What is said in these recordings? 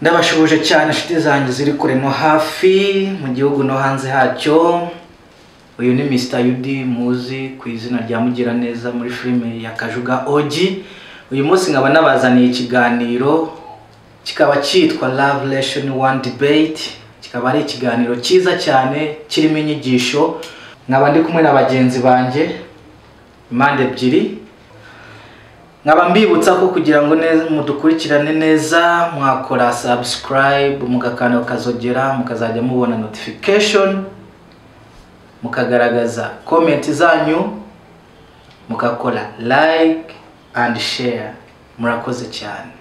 Ndabashuhuje cyane inshuti zanjye ziri kure no hafi, mu gihugu no hanze hacyo. Uyu ni Mr. Yudi muzi ku izina rya Mugiraneza muri filime ya Kajuga OG. Uyu munsi nkaba nabazaniye ikiganiro kikaba cyitwa Love Relation One Debate, kikaba ari ikiganiro cyiza cyane kirimo inyigisho. Nkaba ndi kumwe na bagenzi banjye impande ebyiri. Nkaba mbibutsa ko kugira ngo mudukurikirane neza mwakora subscribe, mugakanda ukazogera, mukazajya mubona notification, mukagaragaza comment zanyu, mukakora like and share. Murakoze cyane.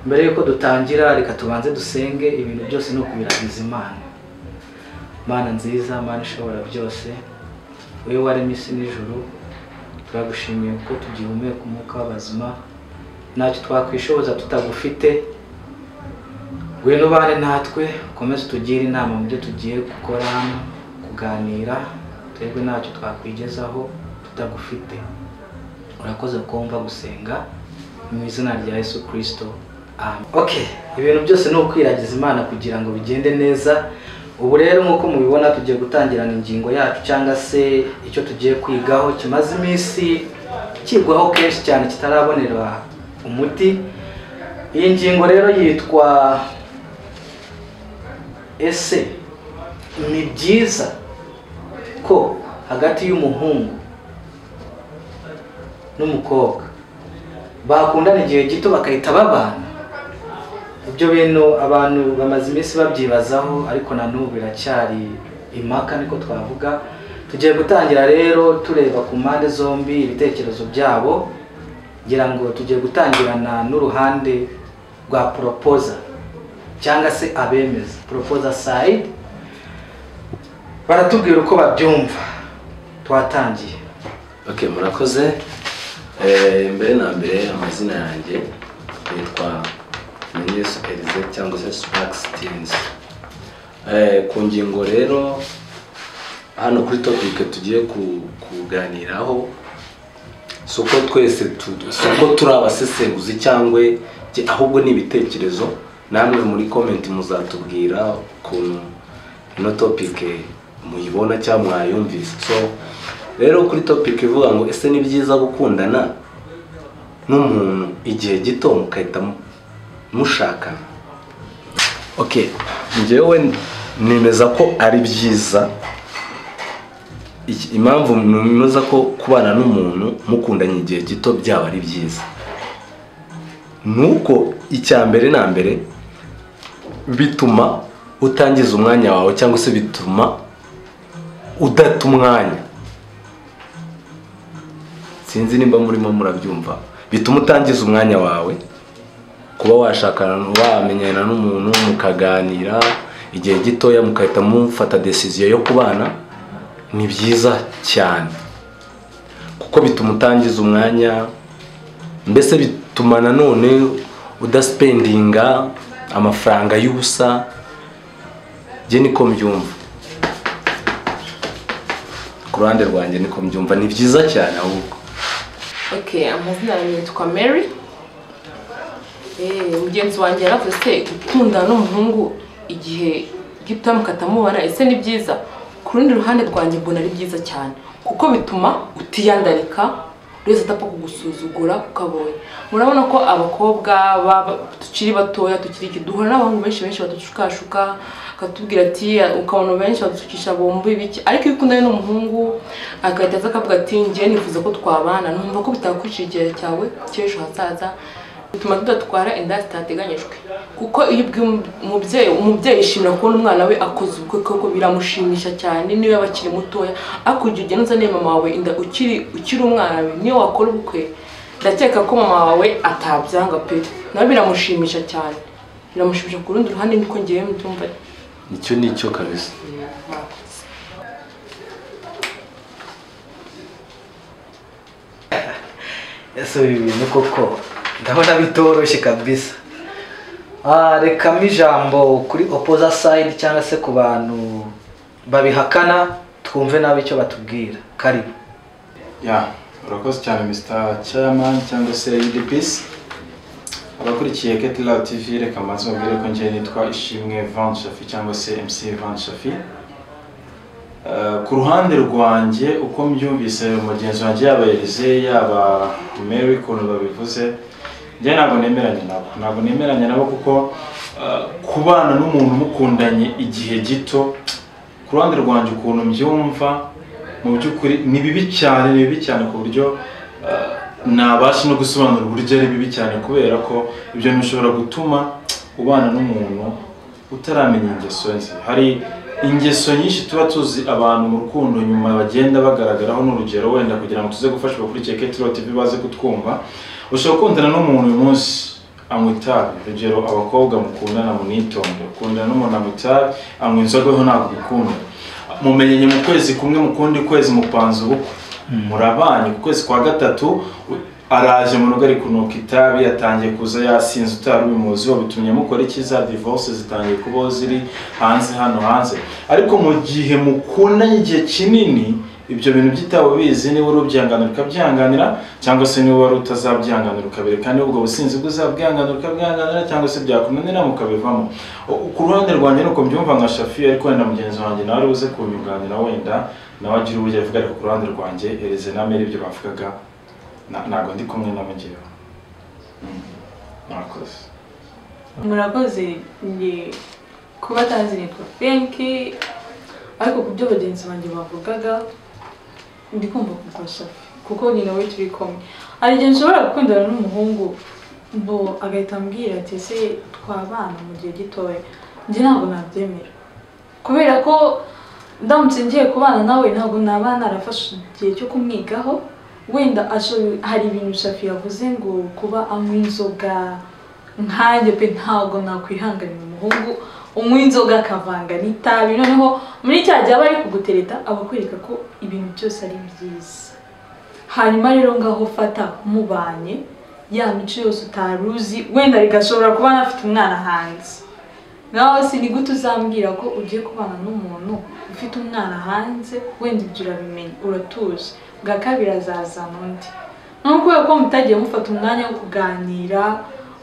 Mbere yuko dutangira reka tubanze dusenge. Ibintu byose ni ukubiragiza Imana. Mana nziza, Mana ishobora byose, wowe waremye isi n'ijuru, turagushimiye ko tugihumeka umwuka w'abazima, ntacyo twakwishoboza tutagufite. Ngwino ubane natwe, ukomeze utugire inama mu byo tugiye gukora hano, kuganira, twebwe ntacyo twakwigezaho tutagufite. Urakoze kumva gusenga mu izina rya Yesu Kristo, amen. Okay, ibintu byose ni ukwiragiza Imana kugira ngo bigende neza. Ubu rero nk'uko mubibona tugiye gutangirana ingingo yacu cyangwa se icyo tugiye kwigaho kimaze iminsi kigwaho kenshi cyane kitarabonerwa umuti. Iyi ngingo rero yitwa ese ni byiza ko hagati y'umuhungu n'umukobwa bakundana igihe gito bakahita babana? Ibyo bintu abantu bamaze iminsi babyibazaho, ariko na n'ubu biracyari impaka, niko twavuga. Tugiye gutangira rero tureba ku mpande zombi ibitekerezo byabo, ngira ngo tugiye gutangirana n'uruhande rwa proposer cyangwa se abemeza, proposer side. Baratubwira uko babyumva. Twatangiye. Okay, murakoze. Mbere na mbere amazina yanjye yitwa Menyeso Elize cyangwa se Sparks Teens. Ku ngingo rero hano kuri topic tugiye kuganiraho, soko twese soko turi abasesenguzi cyangwa ahubwo ni ibitekerezo, namwe muri comment muzatubwira ukuntu ino topic muyibona cyangwa mwayumvise. So rero kuri topic ivuga ngo ese ni byiza gukundana n'umuntu igihe gito mukahita mushakana. Okay, njyewe nemeza ko ari byiza. Impamvu nemeza ko kubana n'umuntu mukundanye igihe gito byaba ari byiza nuko icya mbere na mbere bituma utangiza umwanya wawe cyangwa se bituma udata umwanya. Sinzi nimba murimo murabyumva. Bituma utangiza umwanya wawe kuba washakana, wamenyana n'umuntu mukaganira igihe gitoya mukahita mufata decision yo kubana, ni byiza cyane kuko bituma utangiza umwanya, mbese bituma nanone udaspendinga amafaranga y'ubusa. Je niko mbyumva, ku ruhande rwanjye niko mbyumva, ni byiza cyane ahubwo. Okay, amazina yanjye yitwa Mary. Mugenzi wanjye yaravuze gukundana n'umuhungu igihe gito mukatamubana ese ni byiza? Ku rundi ruhande rwanjye mbona ari byiza cyane kuko bituma utiyandarika, wese atapfa kugusuzugura ukabonye. Murabona ko abakobwa tukiri batoya tukiri iki duhura n'abahungu benshi benshi badushukashuka, akatubwira ati, ukabona benshi badushukisha bombi ibiki, ariko iyo ukundanye n'umuhungu agahita aza akavuga ati njye nifuza ko twabana, numva ko bitakwicira igihe cyawe cy'ejo hazaza. Bituma tudatwara inda zitateganyijwe, kuko iyo umubyeyi yishimira kubona umwana we akoze ubukwe koko biramushimisha cyane niyo yaba akiri mutoya. Ariko igihe ugenda uzaniye mama wawe inda ukiri umwana we, niyo wakora ubukwe ndakeka ko mama wawe atabyanga pe, nawe biramushimisha cyane, biramushimisha. Ku rundi ruhande niko ngiye mbyumva, nicyo nicyo kabisa. Ese ibi bintu koko ndabona bitoroshye kabisa. Rekamo ijambo kuri opposite side cyangwa se ku bantu babihakana, twumve nabi icyo batubwira. Karibu. Ya, Urakoze cyane, Mr Chairman cyangwa se UDPs. Abakurikiye Ketila TV, reka mbanze mubwire ko njye nitwa Ishimwe Van Shafi cyangwa se MC Van Shafi. Ku ruhande rwanjye, uko mbyumvise mugenzi wanjye, yaba Elize, yaba Mary, ukuntu babivuze, njye ntabwo nemeranya nabo kuko kubana n'umuntu mukundanye igihe gito, ku ruhande rwanjye ukuntu mbyumva, mu by'ukuri ni bibi cyane, ni bibi cyane ku buryo nabasha no gusobanura uburyo ari bibi cyane, kubera ko ibyo bishobora gutuma ubana n'umuntu utaramenya ingeso ze. Hari ingeso nyinshi tuba tuzi abantu mu rukundo nyuma bagenda bagaragaraho. N'urugero wenda kugira ngo tuze gufasha abakurikiye Ketiro TV baze kutwumva, ushobora gukundana n'umuntu uyu munsi anywa itabi. Urugero, abakobwa mukundana munitonde. Ukundana n'umuntu anywa itabi, anywa inzoga, weho ntabwo ubikunda. Mumenyanye mu kwezi kumwe, mu kundi kwezi mupanze ubukwe, murabanye. Ku kwezi kwa gatatu araje mu rugo ari kunuka itabi, yatangiye kuza yasinze, utari ubimuziho. Bitumye mukora iki? Za divorce zitangiye kubaho, ziri hanze hano hanze. Ariko mu gihe mukundanye igihe kinini, ibyo bintu by'itabi ubizi, niba uri ubyihanganira ukabyihanganira, cyangwa se niba wari utazabyihanganira ukabireka, niba ubwo businzi bwo uzabwihanganira ukabwihanganira, cyangwa se byakunanira mukabivamo. Ku ruhande rwanjye nuko mbyumva nka Shafi, ariko wenda mugenzi wanjye nawe ari buze kunyunganira, wenda nawe agira uburyo abivuga. Ariko ku ruhande rwanjye, Elize na Mary ibyo bavugaga ntabwo ndi kumwe nabo njyewe. Murakoze. Murakoze. Njye kuba atazi nitwa Fenki, ariko ku byo bagenzi banjye bavugaga, ndi kumva kuva Shafi, kuko ni nawe turi kumwe. Hari igihe nshobora gukundana n'umuhungu bo agahita ambwira ati: "Ese twabana mu gihe gitoya?" Njye ntabwo nabyemera, kubera ko ndamutse ngiye kubana nawe, ntabwo naba narafashe igihe cyo kumwigaho. Wenda hari ibintu Shafi yavuze ngo kuba anywa inzoga, nkanjye pe ntabwo nakwihanganira umuhungu unywa inzoga akavanga n'itabi. Noneho muri cya gihe aba ari kugutereta, aba akwereka ko ibintu byose ari byiza. Hanyuma rero ngaho fata mubanye, ya mico yose utari uzi, wenda rigashobora kuba anafite umwana hanze. Nawe si ni gute uzambwira ko ugiye kubana n'umuntu ufite umwana hanze? Wenda ibyo urabimenya, uratuje, bwa kabiri azazana undi. Nuko kubera ko mutagiye mufata umwanya wo kuganira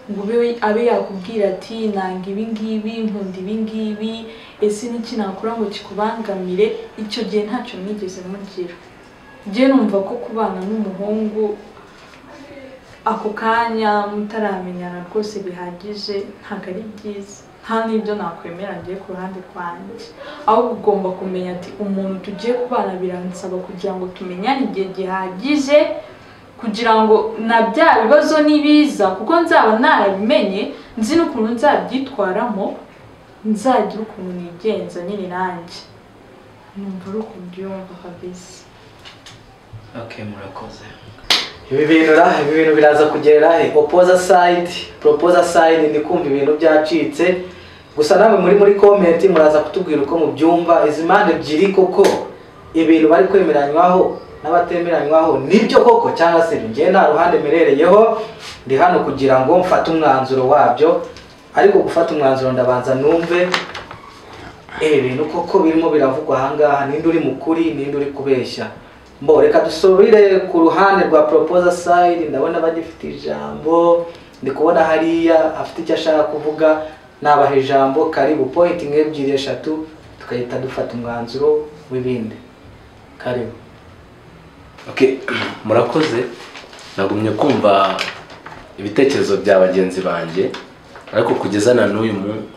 ngo abe yakubwira ati: "Nanga ibi ngibi, nkunda ibi ngibi, ese niki nakora ngo kikubangamire?" Icyo gihe ntacyo mwigeze mugira. Njye numva ko kubana n'umuhungu ako kanya mutaramenyana rwose bihagije ntabwo ari byiza, nta n'ibyo nakwemera ngiye ku ruhande rwanjye. Ahubwo ugomba kumenya ati: "Umuntu tugiye kubana biransaba kugira ngo tumenyane igihe gihagije, kugira ngo na bya bibazo nibiza, kuko nzaba narabimenye, nzi n'ukuntu nzabyitwaramo, nzagira ukuntu nigenza nyine." Nanjye numva ari ukuntu mbyumva kabisa. Okay, murakoze. Ibi bintu ra, ibi bintu biraza kugerera he? Opposer side, proposer side, ndi kumva ibintu byacitse. Gusa namwe muri comment muraza kutubwira uko mubyumva. Izi mpande ebyiri koko ibintu bari kwemeranywaho n'abatemeranywaho nibyo koko, cyangwa se njye nta ruhande merereyeho? Ndi hano kugira ngo mfate umwanzuro wabyo, ariko gufata umwanzuro ndabanza numve ibi bintu koko birimo biravugwa ahangaha, ninde uri mukuri, ninde uri kubeshya. Mbo reka dusubire ku ruhande rwa proposer side. Ndabona bagifite ijambo, ndi kubona hariya afite icyo ashaka kuvuga. Nabaha ijambo, karibu. Point nk'ebyiri, eshatu, tugahita dufata umwanzuro w'ibindi. Karibu. Okay, murakoze. Nagumye kumva ibitekerezo bya bagenzi banjye, ariko kugeza na n'uyu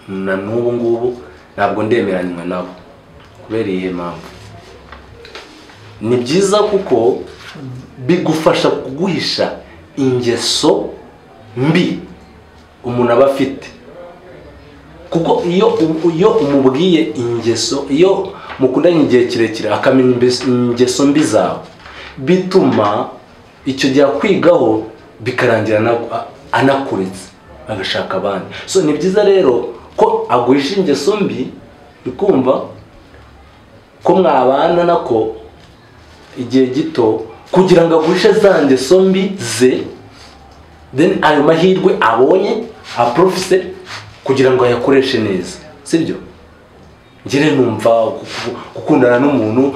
na n'ubu ngubu ntabwo ndemeranywa nabo. Kubera iyihe mpamvu? Ni byiza kuko bigufasha kuguhisha ingeso mbi umuntu aba afite, kuko iyo umubwiye ingeso, iyo mukundanye igihe kirekire akamenya ingeso mbi zawe, bituma icyo gihe akwigaho, bikarangira anakuretse agashaka abandi. So ni byiza rero ko aguhisha ingeso mbi, bikumva ko mwabana nako igihe gito kugira ngo aguhishe za ngeso mbi ze, then ayo mahirwe abonye aprofite kugira ngo ayakoreshe neza, sibyo? Njye numva gukundana n'umuntu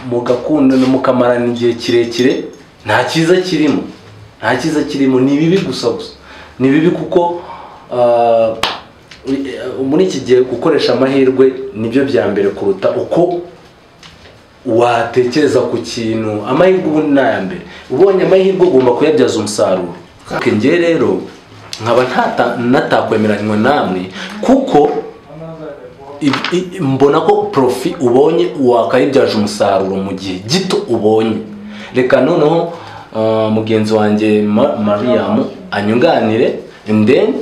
mugakundana mukamarana igihe kirekire nta cyiza kirimo, nta cyiza kirimo, ni bibi gusa gusa, ni bibi kuko muri iki gihe gukoresha amahirwe nibyo bya mbere kuruta uko watekereza ku kintu. Amahirwe ubundi ni aya mbere, ubonye amahirwe ugomba kuyabyaza umusaruro. Njye rero nkaba natakwemeranywa namwe kuko mbona ko profi ubonye wakayibyaje umusaruro mu gihe gito ubonye. Reka noneho mugenzi wanjye Mariam anyunganire and then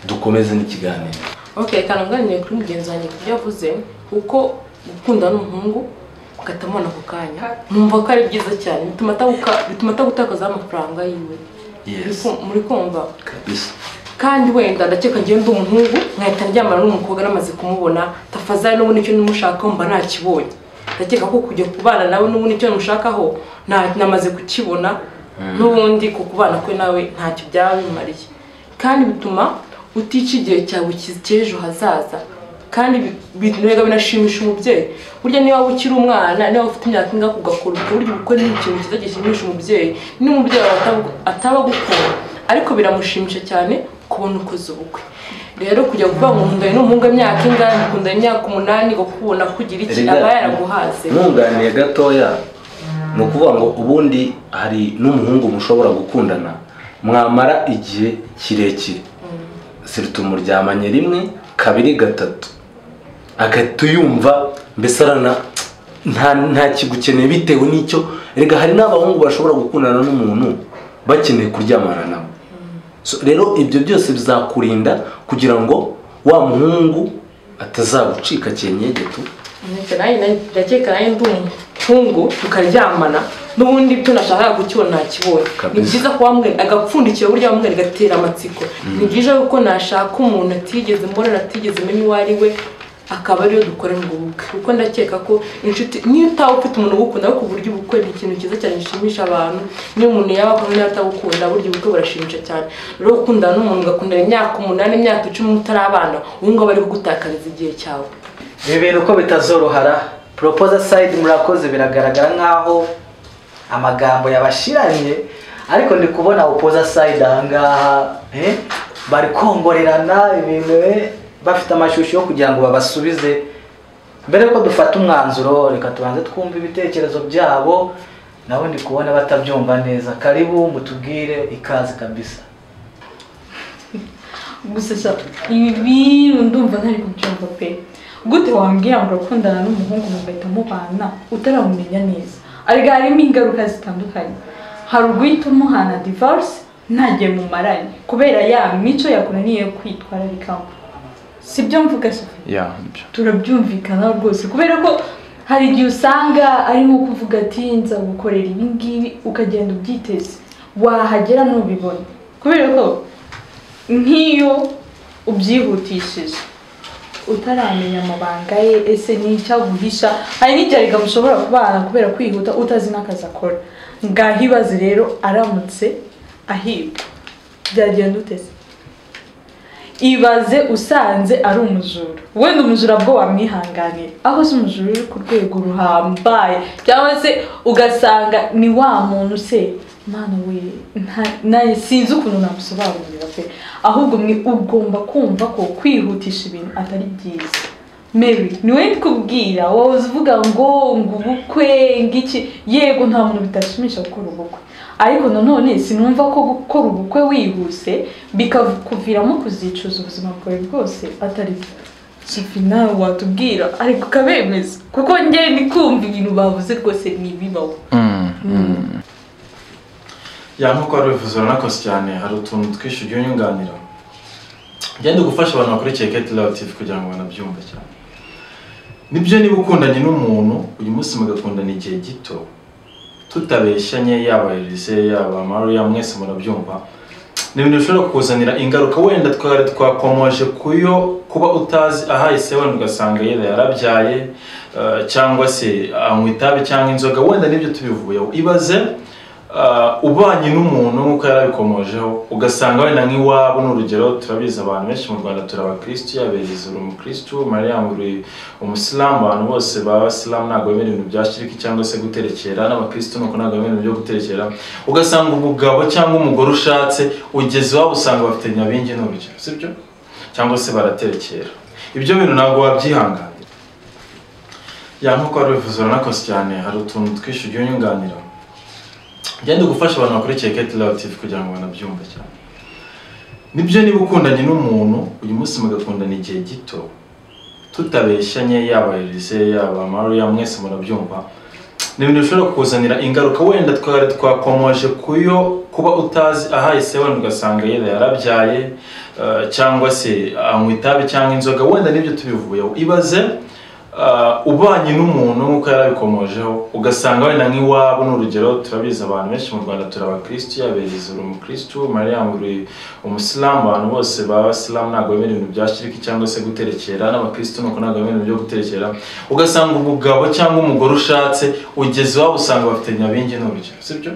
dukomeze n'ikiganiro. Okay, kanunganire kuri mugenzi wanjye kubyo yavuze, kuko gukunda n'umuhungu ukatamubona ako kanya numva ko ari byiza cyane, bituma atagutakaza amafaranga yiwe. Yes. Muri kumva kabisa. Kandi wenda ndakeka ngiye ndi umuhungu nkahita ndyamana n'umukobwa namaze kumubona, tafazari n'ubundi icyo nimushakaho mba nakibonye. Ndakeka ko kujya kubana nawe n'ubundi icyo nimushakaho namaze kukibona, n'ubundi ku kubana kwe nawe ntacyo byaba bimariye. Kandi bituma utica igihe cyawe cy'ejo hazaza, kandi binashimisha umubyeyi. Burya niba ukiri umwana, niba ufite imyaka ingahe ugakora ubukwe, burya ubukwe ni ikintu cyiza gishimisha umubyeyi. Niba umubyeyi ataba agukunda ariko biramushimisha cyane kubona ukoze ubukwe. Rero kujya kuvuga ngo nkundanye n'umuhungu imyaka ingahe, nkundanye imyaka 8, ngo kubona kugira iki aba yaraguhaze. Nkunganiye gatoya, ni ukuvuga ngo ubundi hari n'umuhungu mushobora gukundana mwamara igihe kirekire, sirtu muryamanye rimwe kabiri gatatu, agahita yumva mbese arana nta kigukeneye bitewe n'icyo. Erega hari n'abahungu bashobora gukundana n'umuntu bakeneye kuryamana nawe. So rero ibyo byose bizakurinda kugira ngo wa muhungu atazagucika cyenyegetu. Ndakeka nawe ndi umuhungu tukaryamana n'ubundi ibyo nashakaga kukibona nakibonye. Ni byiza kuba wamwe agapfundikiye, burya wamwe gatera amatsiko. Ni byiza kuko nashaka umuntu atigeze mbona, atigeze menya uwo ari we, akaba ariyo dukorera ubukwe. Kuko ndakeka ko inshuti niyo utaba ufite umuntu ugukunda, ariko uburyo ubukwe ni ikintu cyiza cyane gishimisha abantu. Niyo umuntu yaba akunda atagukunda, burya ubukwe burashimisha cyane. Rero gukundana n'umuntu ugakundana imyaka 8, imyaka 10 mutarabana, ubu ngubu ari kugutakariza igihe cyawe. Ibi bintu uko bitazorohara. Proposer side murakoze, biragaragara nkaho amagambo yabashiranye, ariko ndi kubona opposer side ahangaha bari kongorerana ibintu, bafite amashusho yo kugira ngo babasubize. Mbere ko dufata umwanzuro reka tubanze twumve ibitekerezo byabo, nabo ndi kubona batabyumva neza. Karibu mutubwire, ikaze kabisa. Gusa ibi bintu ndumva ntari kubyumva pe. Gute wambwira ngo urakundana n'umuhungu mugahita mubana utaramumenya neza? Ariko harimo ingaruka zitandukanye. Hari uguhita umuhana divorce ntagiye mumaranye kubera ya mico yakunaniye kwitwararikamo. Sibyo mvuga Sophie? Yeah, nibyo. Turabyumvikana rwose kubera ko hari igihe usanga ari nko kuvuga ati nza gukorera ibi ngibi, ukagenda ubyiteze wahagera ntubibone, kubera ko nk'iyo ubyihutishije utaramenya amabanga ye, ese ni icyaguhisha. Hari n'igihe ariko mushobora kubana kubera kwihuta utazi n'akazi akora. Ngaho ibaze rero aramutse ahibwa byagenda utese? Ibaze usanze ari umujura, wenda umujura bwo wamwihanganira, aho se umujura uri ku rwego ruhambaye, cyangwa se ugasanga ni wa muntu se Mana we, naye sinzi ukuntu namusobanurira pe. Ahubwo mwe ugomba kumva ko kwihutisha ibintu atari byiza. Mary, niwe ndikubwira wowe uvuga ngo ubukwe ngiki, yego nta muntu bitashimisha gukora ubukwe, ariko nanone sinumva ko gukora ubukwe wihuse bikakuviramo kuzicuza ubuzima bwawe bwose atari byo. Sophie nawe watubwira ariko ukabemeza, kuko njye ndi kumva ibintu bavuze rwose ntibibaho. Ya nkuko wari ubivuze uranakoze cyane, hari utuntu twinshi ugiye unyunganira. Ngende gufasha abantu bakurikiye KT Love TV kugira ngo banabyumve cyane. Nibyo, niba ukundanye n'umuntu uyu munsi mugakundana igihe gito tutabeshyanye, yaba Elise yaba Maria, mwese murabyumva, ni ibintu bishobora kukuzanira ingaruka. Wenda twari twakomoje kuyo kuba utazi ahahise, wenda ugasanga yenda yarabyaye cyangwa se anywa itabi cyangwa inzoga, wenda nibyo tubivuyeho. Ibaze Ubanye n'umuntu nk'uko yarabikomojeho, ugasanga wenda nk'iwabo, ni urugero, turabizi abantu benshi mu Rwanda turi abakirisitu, yaberiza uri umukirisitu, Mariam uri umusilamu, abantu bose b'abasilamu ntabwo bemera ibintu bya shiriki cyangwa se guterekera, n'abakirisitu nuko ntabwo bemera ibintu byo guterekera. Ugasanga umugabo cyangwa umugore ushatse ugeze iwabo usanga bafite nyabingi, ni urugero, sibyo? Cyangwa se baraterekera. Ibyo bintu ntabwo wabyihanganira. Ya, nk'uko wari ubivuze uranakoze cyane, hari utuntu twinshi ugiye unyunganira. Ngende gufasha abantu bakurikiye Kate Love TV kugira ngo banabyumve cyane. Nibyo, niba ukundanye n'umuntu uyu munsi mugakundana igihe gito, tutabeshyanye, yaba Elise yaba Maria, mwese murabyumva, ni ibintu bishobora kukuzanira ingaruka. Wenda twari twakomoje kuyo kuba utazi ahahise, wenda ugasanga yenda yarabyaye, cyangwa se anywa itabi cyangwa inzoga, wenda nibyo tubivuyeho. Ibaze ubanye n'umuntu nk'uko yarabikomojeho, ugasanga wenda nk'iwabo, ni urugero, turabizi abantu benshi mu Rwanda turi abakirisitu, yaberiza uri umukirisitu, Mariam uri umusilamu, abantu bose b'abasilamu ntabwo bemera ibintu bya shiriki cyangwa se guterekera, n'abakirisitu nuko ntabwo bemera ibintu byo guterekera. Ugasanga umugabo cyangwa umugore ushatse ugeze iwabo usanga bafite nyabingi, ni urugero, sibyo?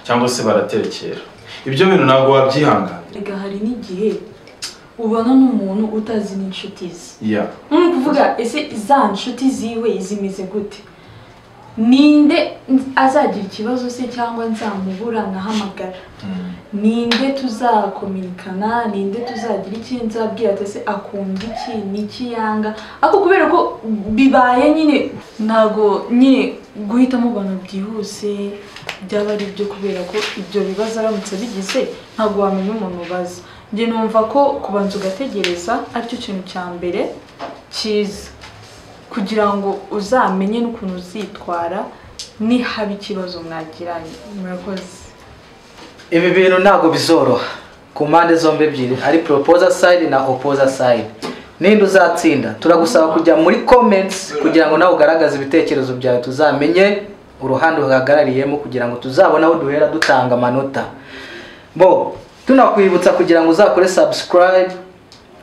Cyangwa se baraterekera. Ibyo bintu ntabwo wabyihanganira. Rega hari n'igihe ubona n'umuntu utazi n'inshuti ze. Ni ukuvuga ese za nshuti ziwe zimeze gute? Ninde azagira ikibazo se cyangwa nzamubura nkahamagara? Ninde tuzakominikana? Ninde tuzagira iki nzabwira ati ese akunda iki n'iki yanga? Ariko kubera ko bibaye nyine ntago nyine guhitamo abantu byihuse byaba ari byo, kubera ko ibyo bibazo aramutse bigize ntago wamenya umuntu ubaza. Njye numva ko kubanza ugategereza aricyo kintu cya mbere cyiza, kugira ngo uzamenye n'ukuntu uzitwara nihaba ikibazo mwagiranye. Murakoze. Ibi bintu ntabwo bizoroha ku mpande zombi ebyiri, ari proposer side na opposer side. Ninde uzatsinda? Turagusaba kujya muri comments kugira ngo nawe ugaragaze ibitekerezo byawe, tuzamenye uruhande uhagarariyemo kugira ngo tuzabone aho duhera dutanga amanota. Bo tunakwibutsa kugira ngo uzakore subscribe,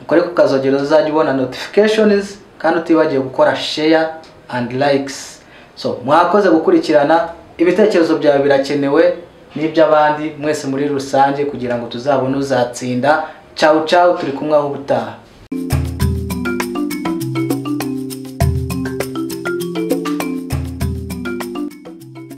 ukore ku kazogero uzajya ubona notifications, kandi utibagiwe gukora share and likes. So mwakoze gukurikirana, ibitekerezo byawe birakenewe n'iby'abandi mwese muri rusange kugira ngo tuzabone uzatsinda. Ciao ciao, turi kumwe aho ubutaha.